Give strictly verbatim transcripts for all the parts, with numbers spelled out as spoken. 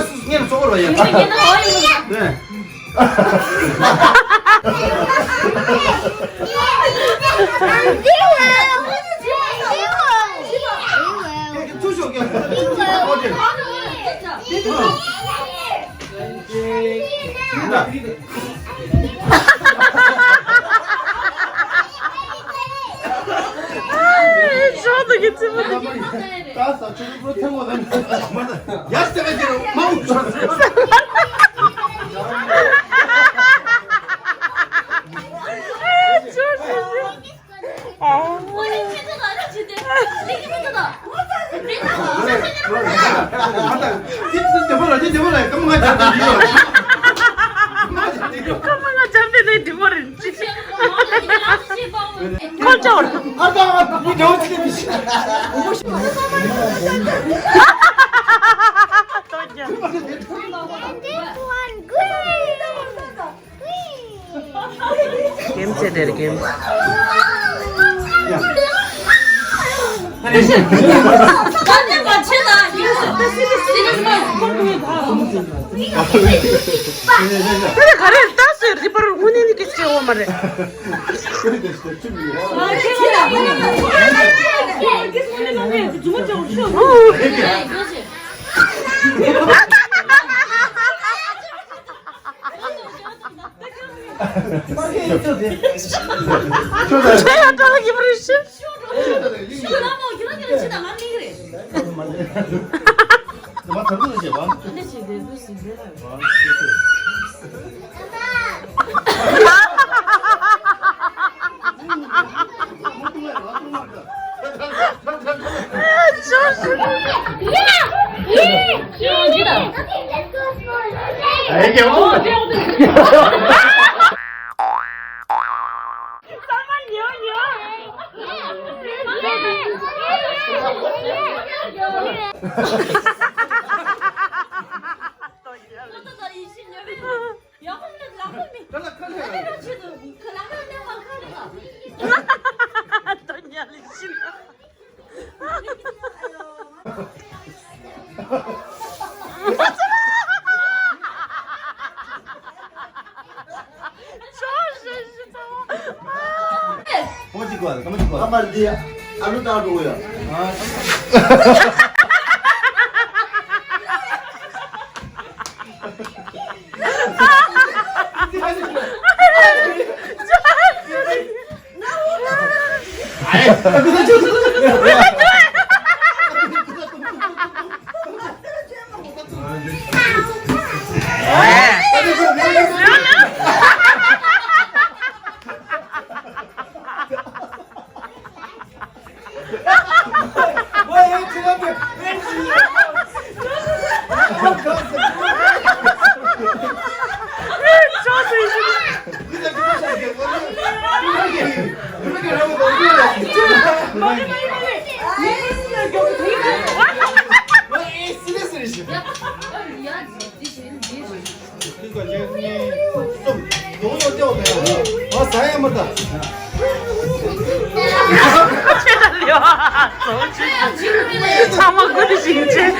སུ་སུ་སྔོན་ལ་ཚོགས་པར་བ་ཡིན། ངས་ཀྱི་ཡིན་ན་ཧོ་ཡིན་ལ། ནས། ཚུར་ཤོག་ཀྱང་། ཨོ་ཀེ། ཤོག་ཏུ་གི་ཙི་མོ་དེ། ད་ས་ཆུ་རུ་ཐེངས་མོ་དང་མ་ད་ཡར་སེ་བ་གྱི་རུ་མ་འུ་ཆོ་ཟེར། ཀེམ་ཚེ་དེར་ཀེམ། དེ་ག་རེ་ལྟ་སོས་རི་པར་དངོས་གནས་ནི་སྐད་ཆ་འོ་མ་རེད། ཁོ་གཅིག་གོ་ལ་ཁ་མ་གཅིག་གོ་ལ། ཁ་མར་འདི་ཨ་ལུ་བཏང་འགྲོ་གི་ཡོད། ཚང་མ་དགུ་དེ་ཞིག་བྱེད།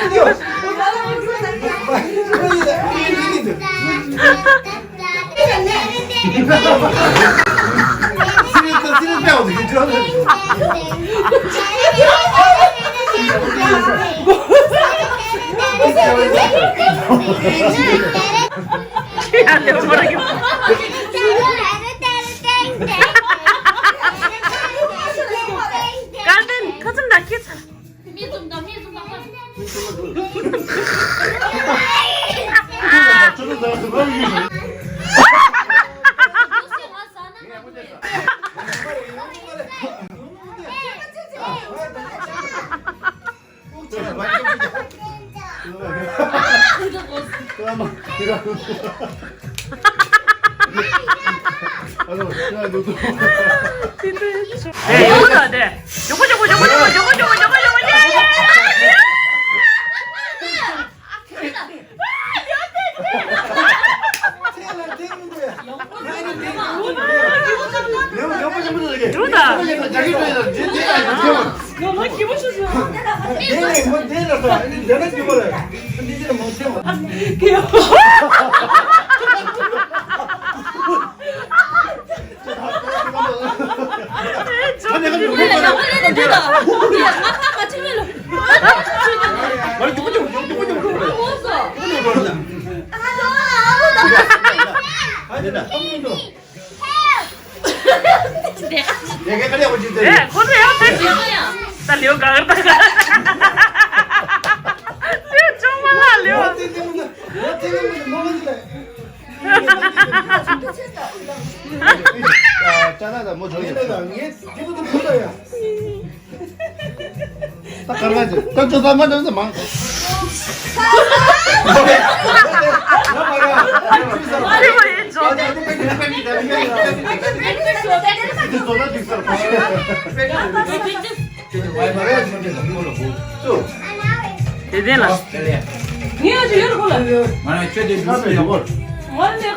ང་མ་སྐྱིད་པོ་ཞིག་བྱུང་། དེ་ནས་མ་དེ་ལ་ས་ཨ་ནི་དེ་ན་སྐྱིད་པོ་རེད། འདི་ཅི་ལ་མ་ཤེས་མ། སྐྱིད་པོ། ཨེ། ཁོ་ཚོ་ཡང་ཐེབས་ཤིག་ད་ལེའུ་ག་གར་ད་ག་ལེའུ་ཅོག་མ་ལ་ལེའུ། ད་གར་ག་ཅིག་ད་ཅོ་ད་མ་འདྲ་མང་། དེ་དེ་ལ། ངས་ཨ་ཅོ་ཡོད་ཁོ་ལ། ང་ནི་ཁྱོད་དེ་འགྲོ་སུ་ཡོད། ང་ལ་ཁྱོད་དེ་འགྲོ།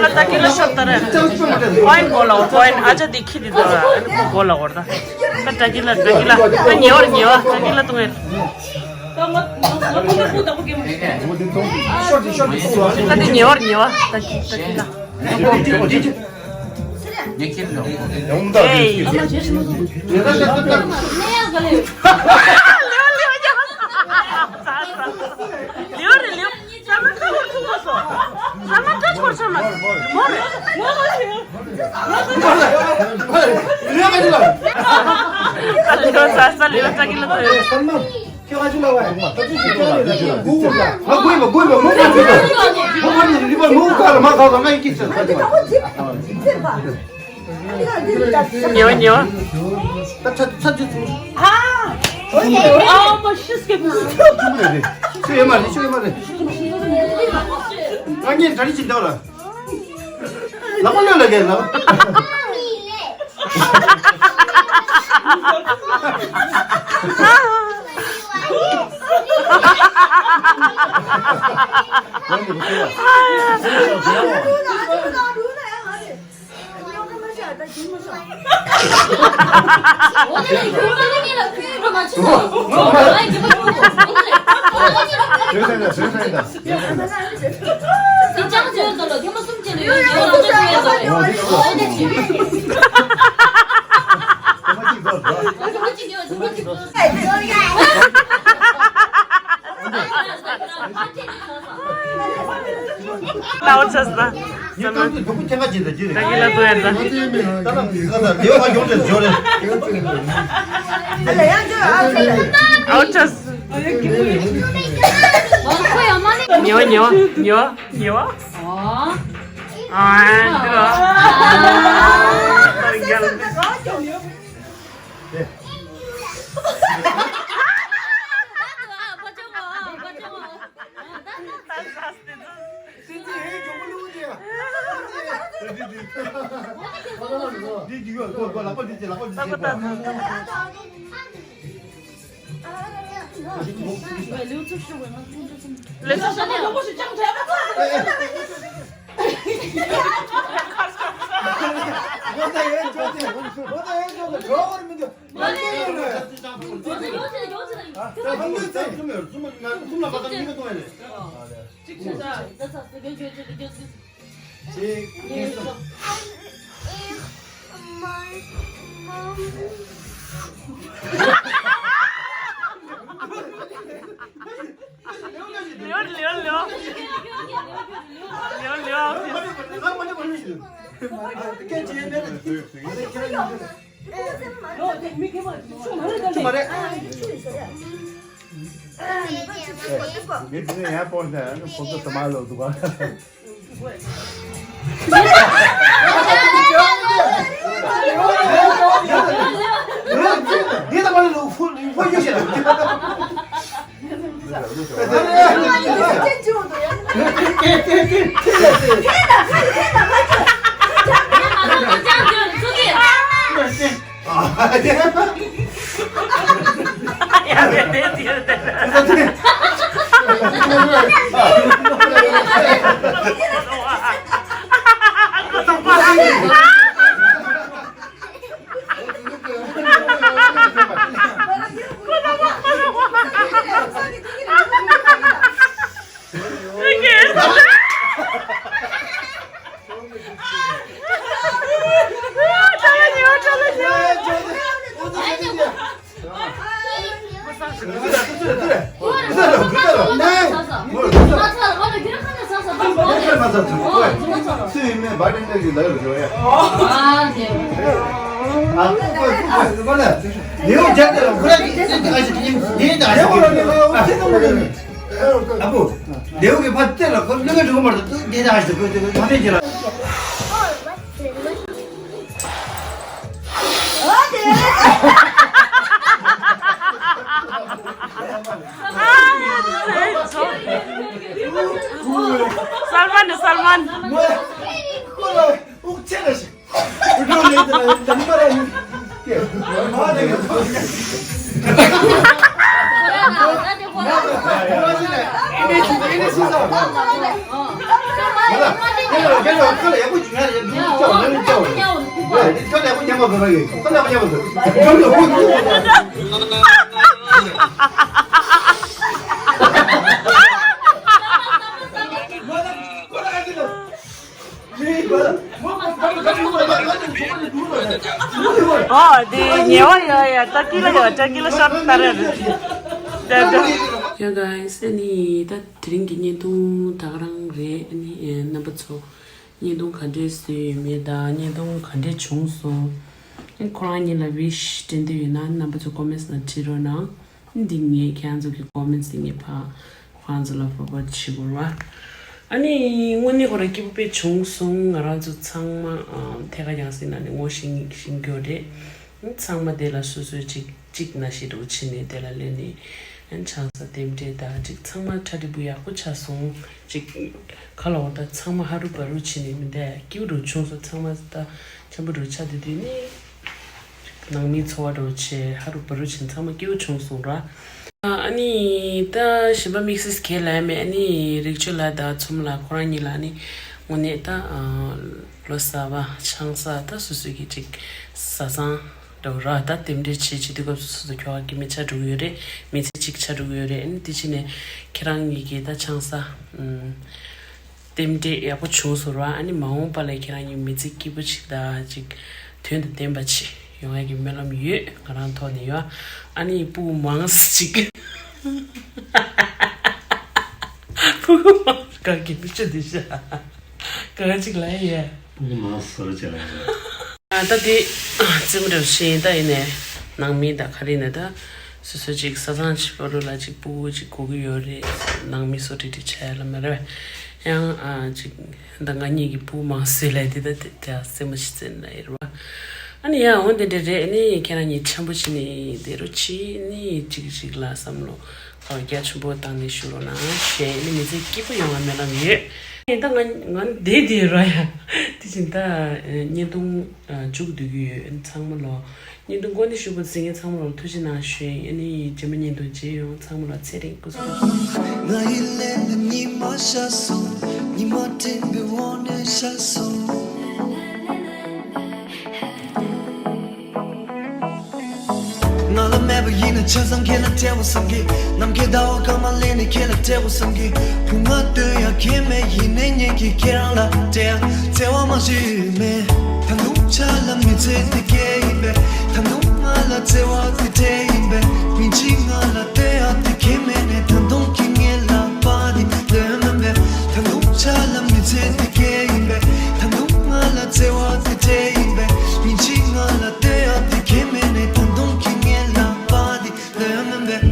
ད་ཁོའི་མགོ་ལ་འོར། ཁོའི་ཨ་ཅག་དེ་ཁྱི་དེ་འདུག་ཨ་ནི་ཁོའི་མགོ་ལ་འོར་ད། ད་ཀྲ་ཀི་ལ་ཀྲ་ཀི་ལ་ད་ཉེ་བར་ཉེ་བ་ཀྲ་ཀི་ལ་གཏོང་ཡ། ད་དེ་ཉེ་བར་ཉེ་བ་ད་ཀྲ་ཀི་ལ། ལེའུ་རེད་ལེའུ། ཟ་མ་ཁ་བོར་ཐུག་པ་སོ། ཟ་མ་ཁ་བོར་ཆོག་མ། མོ་རེད། ལེའུ་ཟ་ས་ལེའུ་ཀྲ་ཀི་ལ་ཐོས། ཉེ་བ་ཉེ་བ། ད་ཚ་ཚ་ཚ་ཚ། ཨ། ཨ་མ་ཤི་སྐད་པོ། ཆུ་ཡོད་མ་རེད། ཆུ་ཡོད་མ་རེད། ང་གཉིས་གྲ་སྒྲིག་བྱེད་འདུག་ལ། ལག་པ་གློད་ལ་གས་ལག་ལའོ་ཆས་ད། ད་གི་ལ་ཏུ་ཡར་ད། ཨའོ་ཆས། ཉེ་བ་ཉེ་བ་ཉེ་བ་ཉེ་བ། ཨ་འདི་ར། ལེའོ་ལེའོ་ལེའོ། ལེའོ་ལེའོ། ལེའོ་ལེའོ། ལེའོ་ལེའོ། ལེའོ་ལེའོ། ངས་དེ་ནས་ཡར་སྤོས་ན་ཁོ་ཚོ་ཚང་མ་ལོག་འདུག་ག་ཨ་ཁུ། ལེའུ་རྒྱབ་དེ་ལ་ཁོ་རང་གིས་ཨ་ཁུ། ལེའུ་གི་ཕ་དེ་ལ་ཁོ་ལུས་ཀ་འགྲོ་གི་མ་རེད། དེ་དེ་ཨ་ཁུ། ལེའུ་གི་ཕ་དེ་ལ་ཁོ་ལུས་ཀ་འགྲོ་གི་མ་རེད། དེ་ལ། སལ་མཱན། སལ་མཱན། ཨོ་དེ་ཉེ་བ་ཡ་ཡ་ཏ་ཀི་ལ་ཡ་ཏ་ཀི་ལ་ཤོར་ཏ་རེ་རེ། ཡ་གྷའི་སི། ཨ་ནི་ད་དེ་རིང་གི་བརྙན་ཐུང་ད་ག་རང་རེད། ཨ་ནི་རྣམ་པ་ཚོ་བརྙན་ཐུང་ག་འདྲས་བཟོས་ཡོད་མེད་དང་བརྙན་ཐུང་ག་འདྲས་བྱུང་སོང་། ཨ་ནི་ཁོ་རང་གཉིས་ལ་ཝིཤ་སྤྲད་འདོད་ཡོད་ན་རྣམ་པ་ཚོ་ཀོ་མེན་ཊི་ནང་བྲིས་རོགས་གནང་། འདི་ངས་ཁྱེད་རང་ཚོ་གི་ཀོ་མེན་ཊི་འདི་ངས་ཕར་ཁོ་རང་ཚོ་ལ་ཕོར་ཝཌ་བྱེད་དགོས་རེད་བ། ཨ་ནི་དངོས་གནས་ཁོ་རང་སྐྱིད་པོ་དཔེ་བྱུང་སོང་། ང་རང་ཚོ་ཚང་མ་ཨ་ཐད་ཀར་ཡང་སྲིད་ནང་ནས་ངོ་ཤེས་ཤེས་ཀྱི་ཡོད་རེད། ཚང་མ་དེ་ལ་སོ་སོའི་གཅིག་གཅིག་ནང་བཞིན་འདྲ་བོ་བྱས་ནས་དེ་ལ་སླེབས་ནས་ཆང་ས་རྟེན་འབྲེལ་དང་གཅིག་ཚང་མ་གྲ་སྒྲིག་པོ་ཡག་པོ་ཆགས་སོང་། གཅིག་ག་ལ་འོ་ད་ཚང་མ་ཧ་རུ་བ་རུ་བྱས་ནས་མི་འདུག་སྐྱིད་པོ་འདྲ་བོ་བྱུང་སོང་། ཚང་མ་ད་འཆམ་པོ་འདྲ་བོ་ཆགས་བསྡད་དུས་ནི། ནང་མིའི་འཚོ་བ་འདྲ་བོ་བྱས་ཧ་རུ་བ་རུ་བྱས་ཚང་མ་སྐྱིད་པོ་བྱུང་སོང་ར། ཨ་ནི་ད་གཞན་པ་དམིགས་བསལ་གང་ཡང་ལབ་ཡ་མེད། ཨ་ནི་རིག་ཆོས་ལགས་དང་ཚུལ་ཁྲིམས་ལགས་ཁོ་རང་གཉིས་ལ་ཨ་ནི་དངོས་གནས་ད་ལོ་གསར་པ་ཆང་ས་ད་སོ་སོ་གི་ཅིག་བཟའ་ཚང་འདྲ་བོ་ར་ད་རྟེན་འབྲེལ་བྱེད་བྱེད་དུས་སྐབས་སུ་སོ་སོ་ཁྱོ་ག་སྐྱེ་དམན་ཆ་འགྲོ་གི་ཡོད་རེད། མི་ཚེ་གཅིག་ཆ་འགྲོ་གི་ཡོད་རེད། ཨ་ནི་དེ་ཕྱིན་ནས་ཁྱེད་རང་གཉིས་ཀྱིས་ད་ཆང་ས་ཨམ། རྟེན་འབྲེལ་ཡག་པོ་བྱུང་སོང་ར། ཨ་ནི་མ་འོངས་པ་ལ་ཁྱེད་རང་གཉིས་མི་ཚེ་སྐྱིད་པོ་ཅིག་དང་ཅིག་དོན་དང་ལྡན་པ་ཅིག་ཡོང་ཡག་གི་སྨོན་ལམ་ཡོད། ང་རང་ཐོག་ནས་ཡོད། ཨ་ནི་སྤུ་གུ་མང་ས་ཅིག་སྤུ་གུ་མང་ག་གི་མི་ཆོ་འདི་ཤ་ག་ག་ཅིག་ལ་ཡ། སྤུ་གུ་མང་ས་ར་ཅེ་ལ་ཡ། ད་དེ་རྩེད་མོ་འདྲ་བཞིན་ད་ཡིན་ནས་ནང་མི་དང་ག་རེ་ནས་ད་སོ་སོ་ཅིག་བཟའ་ཚང་ཅིག་བར་ལ་ཅིག་སྤུ་གུ་ཅིག་དགོས་ཀྱི་ཡོད་རེད། ནང་མི་སོ་ཁྲིད་ཁྲིད་བྱ་ཡ་ལ་མ་རེད་པས། ཡང་ཨ་ཅིག་ད་ང་གཉིས་ཀྱི་སྤུ་གུ་མང་སོས་ལས་དེ་ད་དེ་ད་རྩེད་མོ་ཞིག་རྩེད་ན་ཡིན་ར། ཨ་ནི་ཡང་འོན་ཏེ་འདྲ་རེད། ཨ་ནི་ཁྱེད་རང་གཉིས་འཆམ་པོ་བྱས་ནས་བསྡད་རོགས་བྱེད། ཨ་ནི་ཅིག་ཅིག་ལ་བསམ་བློ་ཁོ་རྒྱ་ཆེན་པོ་བཏང་ནས་བཞུགས་རོགས་གནང་ཞེས་ཨ་ནི་མི་ཚེ་སྐྱིད་པོ་ཡོང་བ་སྨོན་ལམ་ཡོད། ཨ་ནི་ད་ང་ང་བསྡད་དེ་ར་ཡ། དེ་བཞིན་ད་བརྙན་ཐུང་མཇུག་བསྡུ་གི་ཡོད། ཨ་ནི་ཚང་མ་ལོ། བརྙན་ཐུང་འགོ་ནས་གཞུག་གུ་གཟིགས་མཁན་ཚང་མ་ལ་ཐུགས་རྗེ་གནང་ཞུ་ཡིན། ཨ་ནི་རྗེས་མ་བརྙན་ཐུང་མཇལ་ཡོང་། ཚང་མ་ལ་ཚེ་རིང་སྐུ་གཟུགས། ང་ཡི་ལས་ལ་ཉི་མ་ཤར་སོང་། ཉི་མ་སྤྲིན་པའི་འོག་ནས་ཤར་སོང་། ང་ལ་མེད་པ་ཡིན་ན་ཆ་ཚང་ཁྱེད་ལ་སྤྲད་པ་བསམ་གི། ནམ་མཁའི་ཟླ་བ་སྐར་མ་ལེན་ནས་ཁྱེད་ལ་སྤྲད་པ་བསམ་གི། བུ་ང་སྟོན་ཡ་ཁྱེད་མེད་ཡིན་ནའི་ངེད་ཀྱིས་ཁྱེད་རང་ལ་སྤྲད་ཡ་བརྩེ་བ་མ་ཞིག་མེད། ད་དུང་ཆ་ལ་མི་ཚེ་འདི་སྐྱེལ་ཡིན་པས། ད་དུང་ང་ལ་བརྩེ་བ་འདི་སྤྲད་ཡིན་པས། མི་གཅིག་ང་ལ་ལྟོས་ཡ་འདི་ཁྱེད་མེད་ནས་ད་དུང་ཁྱེད་ངའི་ལག་པ་འདི་ལོན་མིན་པས། ད་དུང་ཆ་ལ་མི་ཚེ་འདི་སྐྱེལ་ཡིན་པས། ད་དུང་ང་ལ་བརྩེ་བ་འདི་སྤྲད་ཡིན་པས། མི་གཅིག་ང་ལ་ལྟོས་ཡ་འདི་ཁྱེད་མེད་ནས་ད་དུང་ཁྱེད་ངའི་ལག་པ་འདི་ལོན་མིན་པས།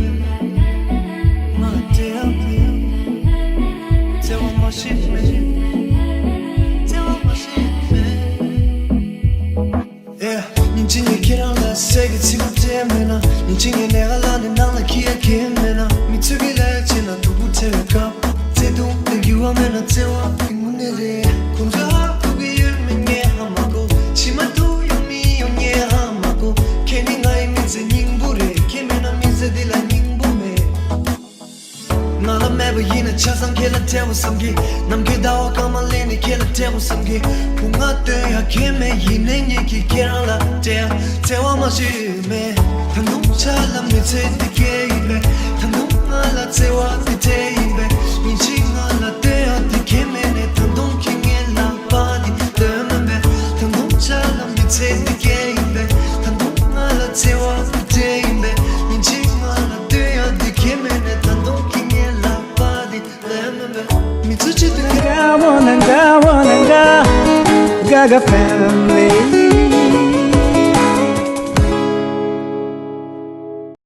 བསམ་གི་བུ་ང་སྟོན་ཡ་ཁྱེད་མེད་ཡིན་ནས་ངེད་ཀྱིས་ཁྱེད་རང་ལ་སྤྲད་ཡ་བརྩེ་བ་མ་ཞུས་མེད། ད་དུང་ཆ་ལ་མི་ཚེ་འདི་སྐྱེལ་ཡིན་པས། ད་དུང་ང་ལ་བརྩེ་བ་འདི་སྤྲད་ཡིན་པས། ཡིན་གཅིག་ང་ལ་སྟོན་ཡ་འདི་ཁྱེད་མེད་ནས། ད་དུང་ཁྱེད་ངའི་ལག་པ་འདི་ལོན་མིན་པས། ད་དུང་ཆ་ལ་མི་ཚེ་འདི་སྐྱེལ་ཡིན་པས། ད་དུང་ང་ལ་བརྩེ་བ་འདི་སྤྲད་ཡིན་པས། ཡིན་གཅིག་ང་ལ་སྟོན་ཡ་འདི་ཁྱེད་མེད་ནས། ད་དུང་ཁྱེད་ངའི་ལག་པ་འདི་ལོན་མིན་པས། མི་ཚོ་ཅི་ཏུ་ཁ་བོ་ན་འགའ་བོ་ན་འགའ། Gaga family.